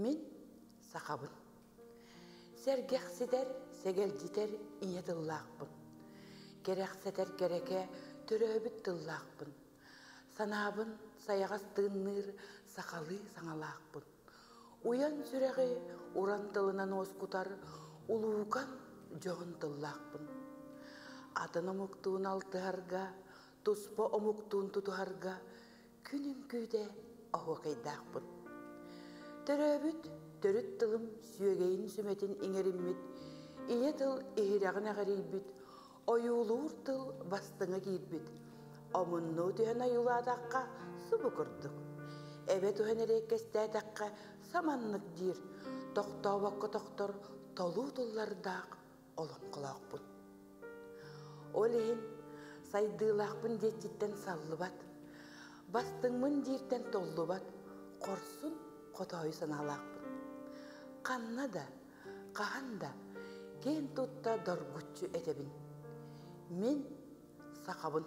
Мин сахабын. Сэргэхситэр, сэгэлдьитэр ийэ тыллаахпын. Кэрэхсэтэр кэрэкэ төрөөбүт тыллаахпын. Санаабын сайаҕас тыынныыр сахалыы саҥалаахпын. Уйан сүрэҕи уран тылынан уоскутар улуукан дьоһун тыллаахпын. Атын омуктуун алтыһарга, туспа омуктуун тутуһарга күн үҥкүүтэ оһуокайдаахпын. Төрөөбүт төрүт тылым сүөгэйин сүмэтин иҥэриммит, ийэ тыл иһирэҕин эҕирийбит, ойуулуур тыл бастыҥа киирбит. Омуннуу түһэн ойуулаатахха субу курдук. Эбэ түһэн эриэккэстээтэххэ саманнык диир, тохтообокко тохтор толуу тыллардаах олоҥхолоохпун. Ол иһин сайдыылаахпын диэччиттэн саллыбат, бастыҥмын дииртэн толлубат хорсун хотоойу санаалаахпын. Ханна да, хаһан да киэн тутта доргуччу этэбин. Мин сахабын.